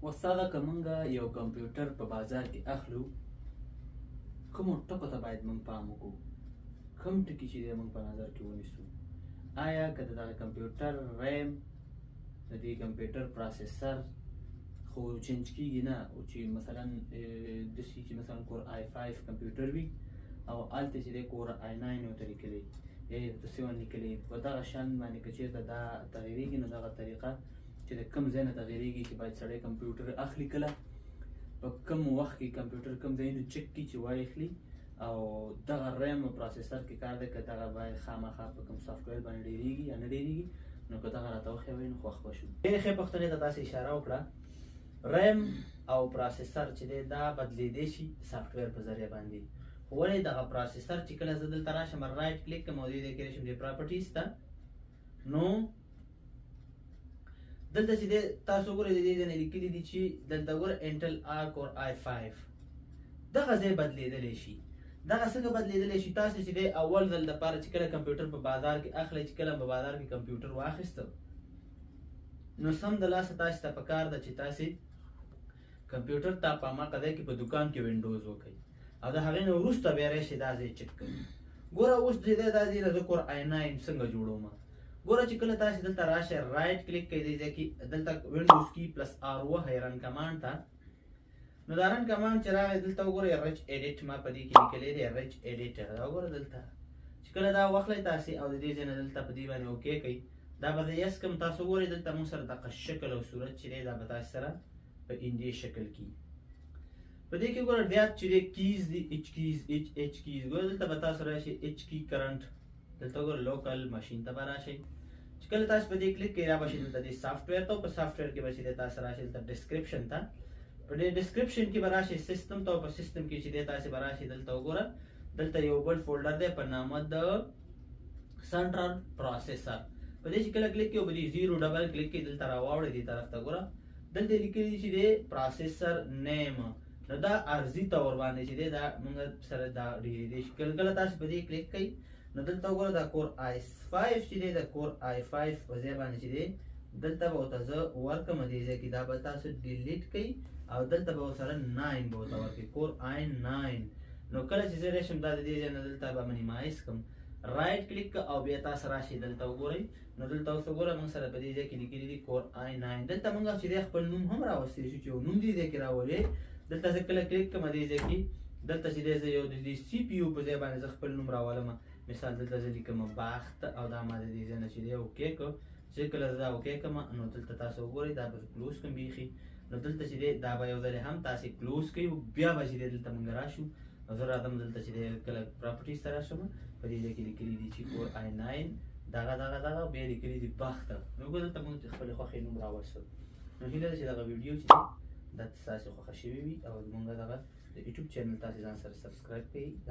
استاده، که مونږ یو کمپیوټر په بازار کې اخلو، کومو ټکو ته باید مونږ پام وکړو؟ کوم ټکي چې دی مونږ په نظر کې ونیسو؟ آیا که د دغه کمپیوټر ریم، د دې کمپیوټر processor خو change کیږي نه، او چې مثلا داسې چې مثلا Core i5 کمپیوټر وي او هلته چې دی Core i9 ورته لیکلی یا یې ورته 7 لیکلی، په دغه شان باندې که چېرته دا تغیرېږي، نو دغه طریقه چې د کوم ځای نه تغیرېږي چې باید سړی کمپیوټر اخلي، کله په کوم وخت کې کمپیوټر کوم ځایونه چک کړي چې واخلي، او دغه ریم او processor کې کار دی که دغه باید خامخا په کوم software باندې ډېرېږي یا نه ډېرېږي، نو که دغه راته وښیوئ نو خوښ به شو. ډېرې ښې پوښتنې ته تاسې اشاره وکړه. ریم او processor چې دی دا بدلېدی شي software په ذریعه باندې، خو ولې دغه processor چې کله زه دلته راشم، right click کوم او دې ځای کې راشم دې properties ته، نو دلته چې دی تاسو ګورئ د دې ځای نه لیکلي دي چې دلته ګوره Intel R Core i5، دغه ځای بدلېدلی شي. دغه څنګه بدلېدلی شي؟ تاسو چې دی اول ځل دپاره چې کله کمپیوټر په بازار کې اخلئ، چې کله په بازار کې کمپیوټر واخیسته، نو سم د لاسه تاسې ته پکار ده چې تاسې کمپیوټر ته په هماغه ځای کې په دوکان کې Windows وکړئ او د هغې نه وروسته بیا راشئ دا ځای چک کړئ. ګوره اوس چې دی دا ځای نه زه Core i9 څنګه جوړوم؟ ګوره چې کله تاسې دلته راشئ، right click کوئ دې ځای کې، دلته Windows key plus R ووهئ run command ته، نو دا run command چې راغی دلته وګورئ regedit ما په دې کې لیکلی دی، regedit. دا وګوره دلته چې کله دا واخلئ تاسې او د دې ځای نه دلته په دې باندې okay کوئ، دا به زه yes کړم. تاسو وګورئ دلته موږ سره دغه شکل او صورت چې دی دا به تاسې سره په اندې شکل کې په دې کې ګوره زیات چې دی keys دي، H keys، H H keys. ګوره دلته به تاسو راشئ H key current، دلته وګوره local machine ته به راشئ. چې کله تاسو په دې کلیک کوئ را به شئ دلته دې software ته، او په software کې به چې دی تاسو راشئ دلته description ته، په دې description کې به راشئ سیستم ته، او په سیستم کې چې دی تاسو به راشئ دلته وګوره دلته یو بل folder دی په نامه د central processor. په دې چې کله کلیک کوئ په دې zero double click کوئ دلته راواوړئ دې طرف ته، ګوره دلته لیکلي دي چې دی processor name، نو دا عرضي طور باندې چې دی دا موږ سره دا ډېرېدی شي. کله کله تاسو په دې کلیک کوئ نو دلته وګوره دا Core i5 چې دی د Core i5 په ځای باندې چې دی دلته به ورته زه ورکړم دې ځای کې، دا به تاسو delete کړئ او دلته به ورسره 9 به ورته ورکړئ، Core i9. نو کله چې زه راشم دا د دې ځای نه دلته به minimize کړم، right click او بیا تاسو راشئ دلته وګورئ. نو دلته اوس وګوره موږ سره په دې ځای کې لیکلي دي Core i9. دلته موږ چې دی خپل نوم هم راوستی شو چې یو نوم دې ځای کې راولې. دلته زه کله کلیک کوم دې ځای کې دلته چې دی زه یو د دې CPU په ځای باندې زه خپل نوم راولم. مثال دلته زه لیکم بخت او دا ما د دې ځای نه چې دی okay کړ. چې کله زه دا okay کړم نو دلته تاسو وګورئ دا به close کړم بیخي. نو دلته چې دی دا به یو ځل هم تاسې close کړئ، بیا به چې دی دلته موږ راشو. نو زه راځم دلته چې دی کله properties ته راشم په دې ځای کې لیکلي دي چې Core i9 دغه دغه دغه بیا لیکلي دي بخت. نو ګوره دلته موږ خپلې خوښې نوم راوستو. نو هیله ده چې دغه ویډیو چې دی دا ستاسې خوښه شوې وي او زموږ دغه د YouTube channel تاسې ځان سره subscribe کړئ.